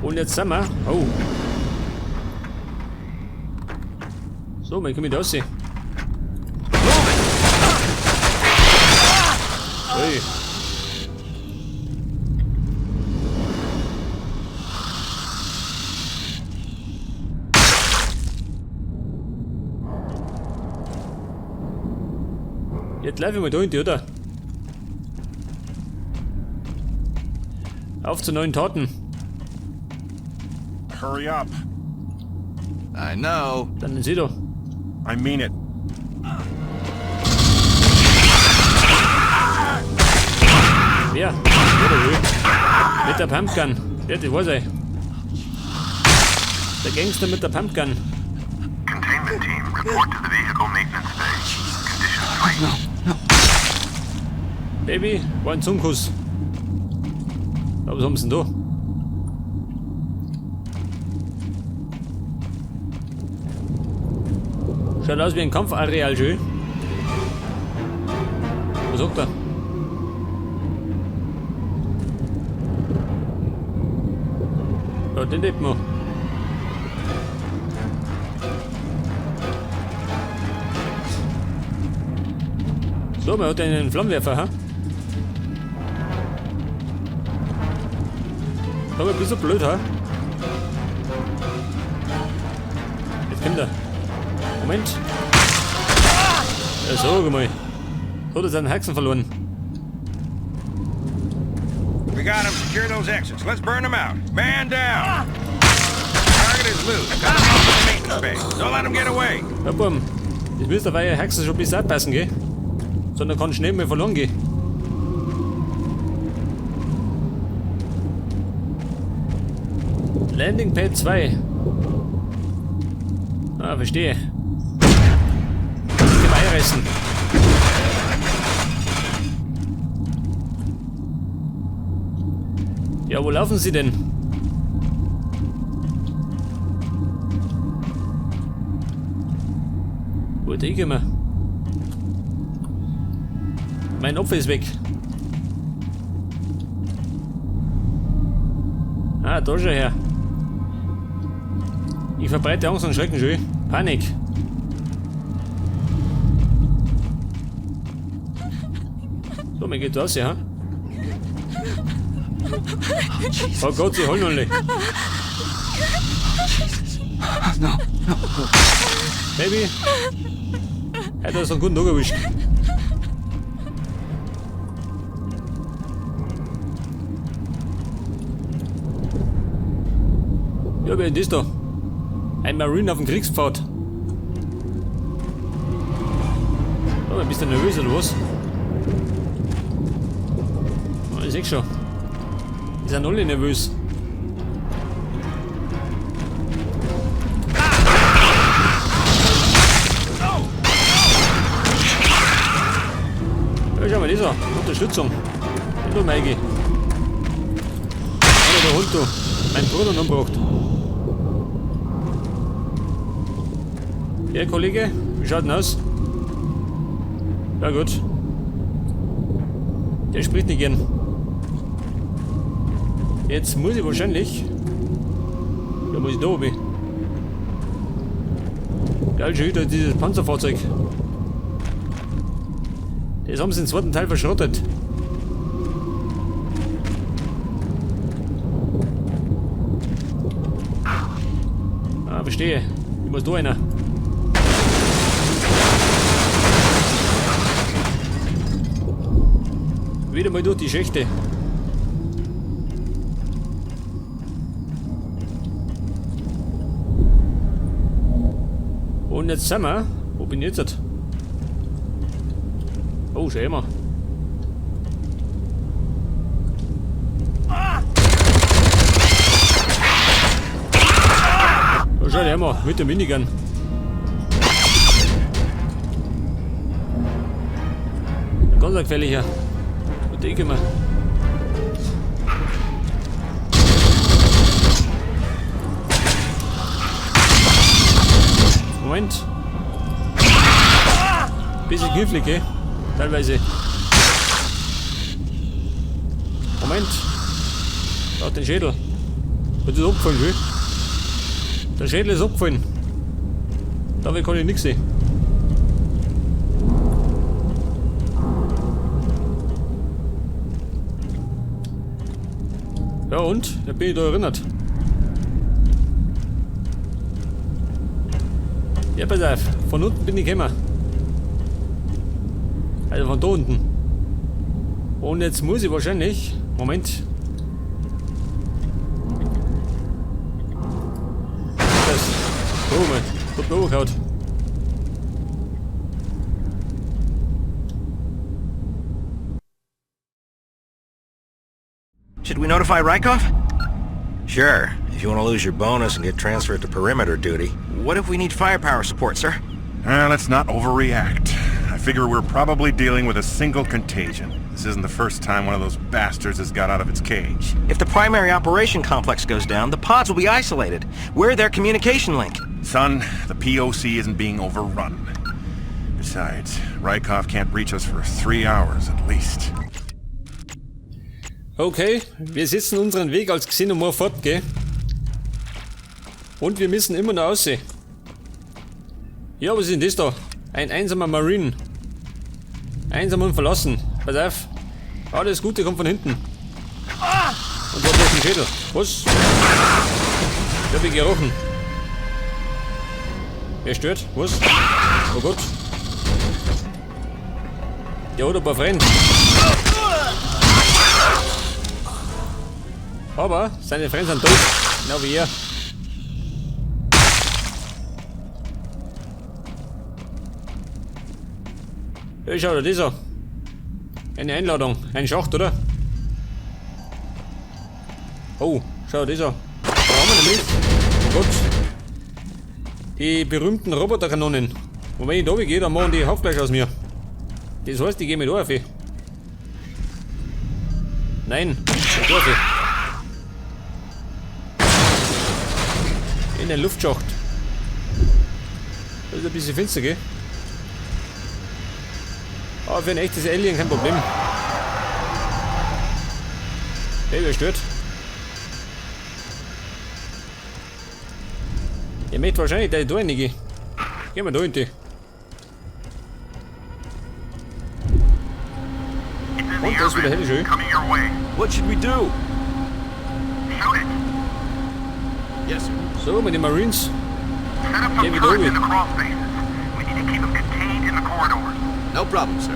Und jetzt sind wir. Oh. So, man kommt raus. Hey. Jetzt laufe ich mal da hinten, oder? Auf zu neuen Taten. Hurry up. I know. Dann sieh doch. I mean it. Wer? Wer da will? Mit der Pumpgun. Ja, das weiß ich. Der Gangster mit der Pumpgun. Containment team, report to the vehicle maintenance bay. Conditions tight. Baby, war ein Zungenkuss. Ja, was haben sie denn da? Schaut aus wie ein Kampfareal, schön. Was sagt er? Ja, den lebt man. So, man hat einen Flammenwerfer, ha? Aber ein bisschen blöd, ha? Jetzt kommt er. Moment. Ja, sag mal. Hat er seinen Haxen verloren. We got him. Secure those exits. Let's burn them out. Man down. Target is loose. Cut him off to the maintenance bay. Don't let him get away. Ja, Buben. Das müsst ihr bei euren Haxen schon ein bisschen aufpassen, gell? Sondern kann schnell mal verloren gehen. Landing Pad 2. Ah, verstehe. Können wir einreißen. Ja, wo laufen Sie denn? Wo ist der hingekommen? Mein Opfer ist weg. Ah, da schon her. Ich verbreite Angst und Schrecken schon. Panik. So, mir geht raus, ja? Oh Gott, sie holen alle. No, no. Baby. Heute hast du einen guten Tag erwischt. Ja, wer ist das da? Ein Marine auf dem Kriegspfad. Oh, bist du nervös oder was? Oh, ich seh schon. Die sind alle nervös. Ja, schau mal, das an. Unterstützung. Du, Maiki. Alter, der Hund, du. Mein Bruder umgebracht. Ja, Kollege, wie schaut denn aus? Ja, gut. Der spricht nicht gern. Jetzt muss ich wahrscheinlich. Ja, muss ich da oben? Geil, schon wieder dieses Panzerfahrzeug. Das haben sie im zweiten Teil verschrottet. Ah, verstehe. Ich muss da einer. Wieder mal durch die Schächte. Und jetzt sind wir. Wo bin ich jetzt? Oh, schau mal. Da schau her mal, mit der Minigun. Ganz ein gefährlicher. Und den können wir. Moment. Bisschen knifflig, gell? Teilweise. Moment. Da hat den Schädel. Hat das abgefallen, gell? Der Schädel ist abgefallen. Dabei kann ich nichts sehen. Ja und? Da bin ich da erinnert. Ja, pass auf. Von unten bin ich gekommen. Also von da unten. Und jetzt muss ich wahrscheinlich... Moment. Das. Oh mein, hat mir hochgehauen. Should we notify Rykov? Sure, if you want to lose your bonus and get transferred to perimeter duty. What if we need firepower support, sir? Let's not overreact. I figure we're probably dealing with a single contagion. This isn't the first time one of those bastards has got out of its cage. If the primary operation complex goes down, the pods will be isolated. We're their communication link. Son, the POC isn't being overrun. Besides, Rykov can't reach us for 3 hours at least. Okay, wir setzen unseren Weg als Xenomorph fort, gell? Und wir müssen immer noch aussehen. Ja, was ist denn das da? Ein einsamer Marine. Einsam und verlassen. Pass auf. Alles Gute kommt von hinten. Und zwar durch den Schädel. Was? Ich hab ihn gerochen. Wer stört? Was? Oh Gott. Der hat ein paar Freunde. Aber seine Freunde sind tot. Genau wie er. Ja, schau dir das an. Eine Einladung. Ein Schacht, oder? Oh, schau dir das an. Da haben wir nämlich. Oh Gott. Die berühmten Roboterkanonen. Und wenn ich da gehe, dann machen die Hackfleisch aus mir. Das heißt, ich gehe mit auf. Nein, ich darf. In den Luftschacht. Das ist ein bisschen finster, gell? Aber für ein echtes Alien kein Problem. Hey, wer stört? Ihr möchtet wahrscheinlich, dass ich da reingehe. Gehen wir da hin. Und das ist wieder hell schön. What should we do? Yes, sir. So, mit den Marines. Set up some Geh wieder turrets oben. in the crawl spaces. We need to keep them contained in the corridors. No problem, sir.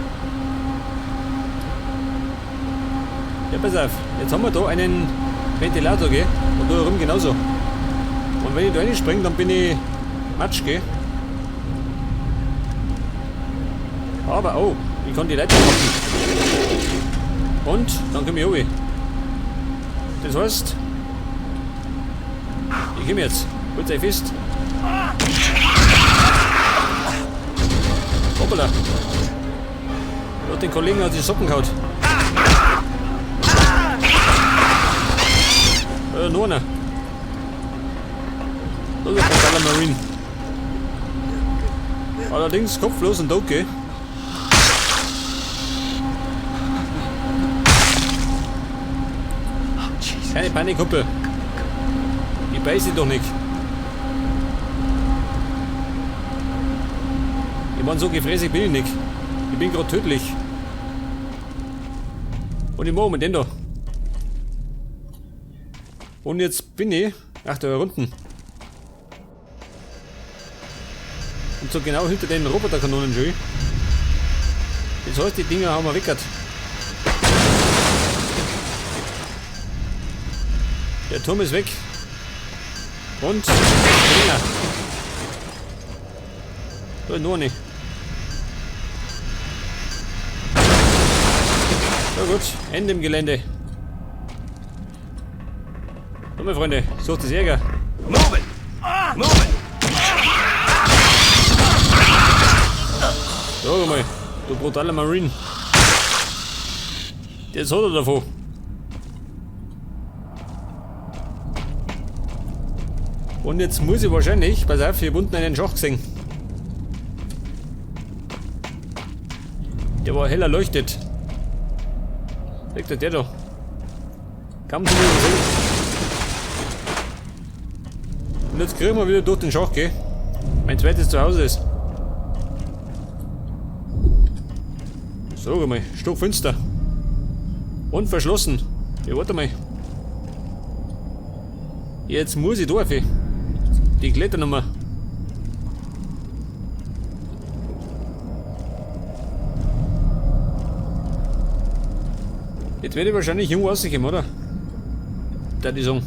Ja, pass auf. Jetzt haben wir da einen Ventilator, gell? Und da herum genauso. Und wenn ich da reinspringe, dann bin ich Matsch, gell? Aber, oh, ich kann die Leiter packen. Und dann komme ich runter. Das heißt, ich komme jetzt. Holt euch fest. Hoppala. Hat den Kollegen aus die Socken gehauen. Nur einer. Das ist ein brutaler Marine. Allerdings kopflos und tot, gell? Keine Panik, Kumpel. Ich beiße doch nicht. Ich mein, so gefräßig bin ich nicht. Ich bin grad tödlich. Und ich mach mit dem da. Und jetzt bin ich. Ach, da unten. Und so genau hinter den Roboterkanonen schon. Das heißt, die Dinger haben wir weggehört. Der Turm ist weg. Und Dinger. Da ist noch eine. Na gut, Ende im Gelände. So, meine Freunde, sucht das Ärger. Move it! Move it! Sag mal, du brutaler Marine. Das hat er davon. Und jetzt muss ich wahrscheinlich, pass auf, hier unten einen Schacht gesehen. Der war heller leuchtet. Liegt der da? Kaum zu übersehen. Und jetzt kriegen wir wieder durch den Schacht, gell? Mein zweites Zuhause ist. So, mal, stockfinster. Und verschlossen. Ja, warte mal. Jetzt muss ich da auf. Die Kletternummer. Jetzt werde ich wahrscheinlich irgendwo rauskommen, oder? Da die sagen.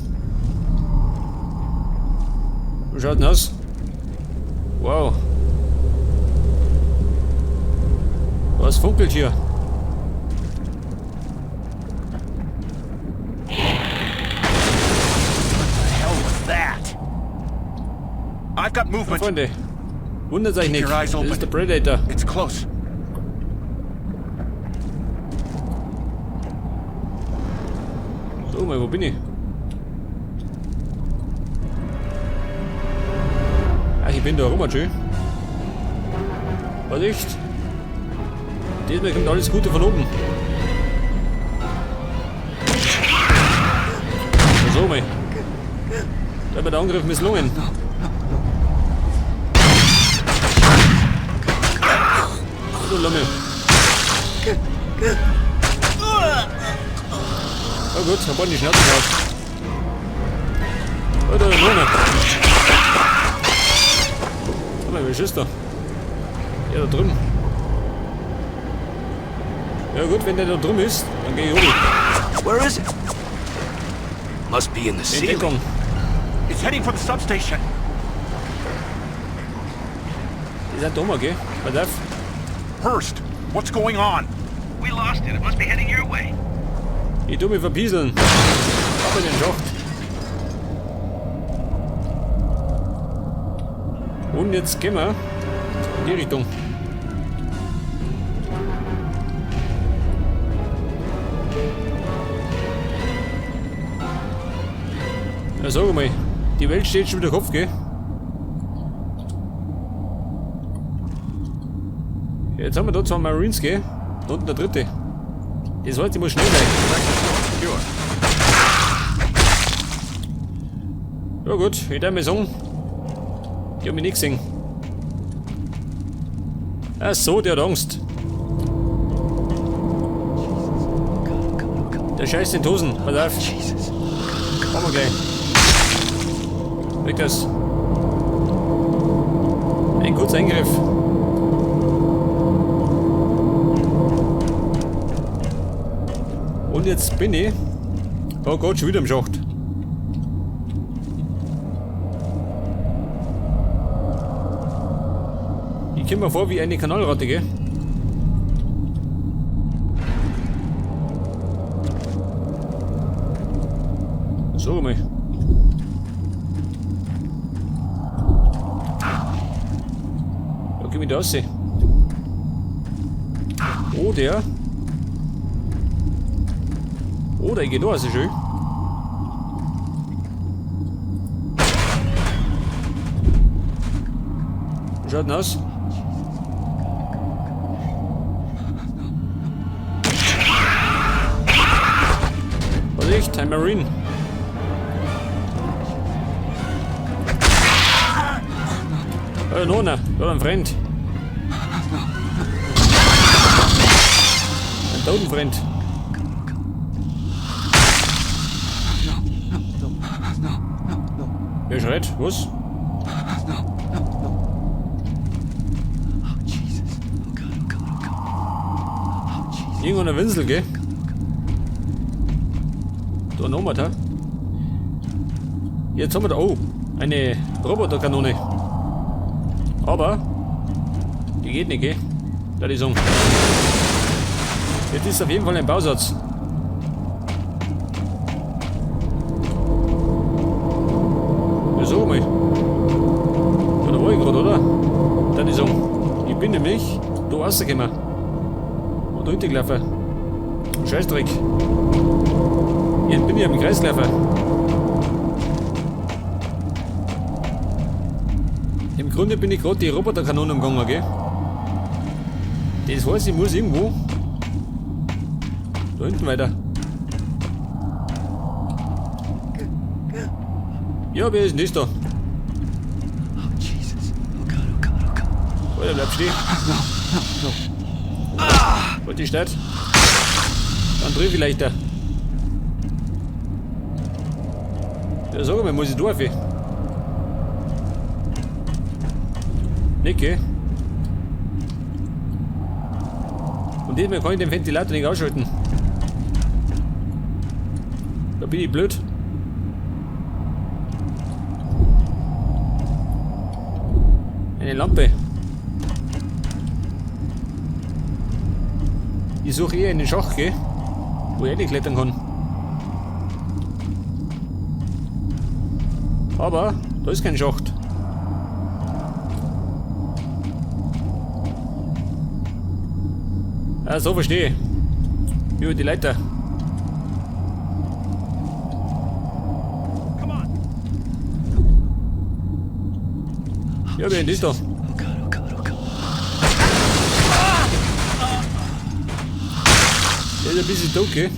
Wie schaut denn aus? Wow. Was funkelt hier? What the hell was that? I've got movement. Freunde, wundert euch nicht. Keep your eyes Das open. ist der Predator. It's close. So, mal, wo bin ich? Ach, ich bin da rum, schön. Vorsicht! Diesmal kommt alles Gute von oben. So, mal. Da wird der Angriff misslungen. So, Lammel. Oh gut, hab die Schnauze drauf. Oh, da ist noch einer. Warte mal, wer schießt da? Ja, da drüben. Ja gut, wenn der da drüben ist, dann geh ich oben. Where is it? Must be in the ceiling. Entdeckung. It's heading for the substation. Die sind da oben, gell? Pass auf. Hurst, what's going on? We lost it. It must be heading your way. Ich tu mich verpieseln. Ab in den Schacht. Und jetzt gehen wir in die Richtung. Ja, sag mal, die Welt steht schon wieder Kopf, gell? Jetzt haben wir da zwei Marines, gell? Da unten der dritte. Das heißt, ich muss schnell sein. Ja gut, ich darf mal sagen, die haben mich nicht gesehen. Ach so, der hat Angst. Der scheißt in die Hosen. Pass auf. Kommen wir gleich. Weg das. Ein kurzer Eingriff. Und jetzt bin ich. Oh Gott, schon wieder im Schacht. Ich komme mir vor wie eine Kanalratte, gell? So mal. Da komm ich da raus. Oh, der. Oh, der geht da raus, schön. Wie schaut denn aus? Vorsicht, ein Marine. Oh, noch einer. Da ein Freund. Ein Totenfreund. Wer schreit? Was? Irgendwo eine Winsel, gell? Da nochmal, da. Jetzt haben wir da, oh, eine Roboterkanone. Aber die geht nicht, gell? Da die sagen. Jetzt ist auf jeden Fall ein Bausatz. Ja, so mal. Ja, da war ich grad, oder? Da die sagen. Ich bin nämlich da rausgekommen. Und da hinten gelaufen. Scheißdreck. Jetzt bin ich am Kreis gelaufen. Im Grunde bin ich grad die Roboterkanone umgegangen, gell? Das heißt, ich muss irgendwo da hinten weiter. Ja, wer ist denn das da? Alter, bleib stehen. Halt die Stadt. Dann triff ich leichter. Ja, sag mal, muss ich durch? Nicht, gell? Und diesmal kann ich den Ventilator nicht ausschalten. Da bin ich blöd. Eine Lampe. Ich suche eher einen Schacht, gell? Wo ich klettern kann. Aber da ist kein Schacht. Ah, so verstehe ich. Über die Leiter. Ja, wer ist das da? Oh God, oh God, oh God. Der ist ein bisschen tot, gell?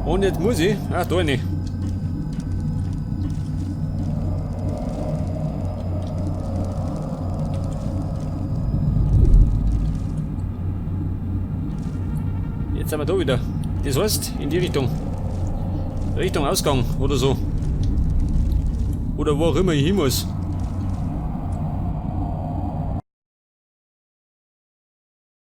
Und jetzt muss ich. Ah, da nicht. Jetzt sind wir da wieder. Das heißt, in die Richtung. Richtung Ausgang oder so. Oder wo auch immer ich hin muss.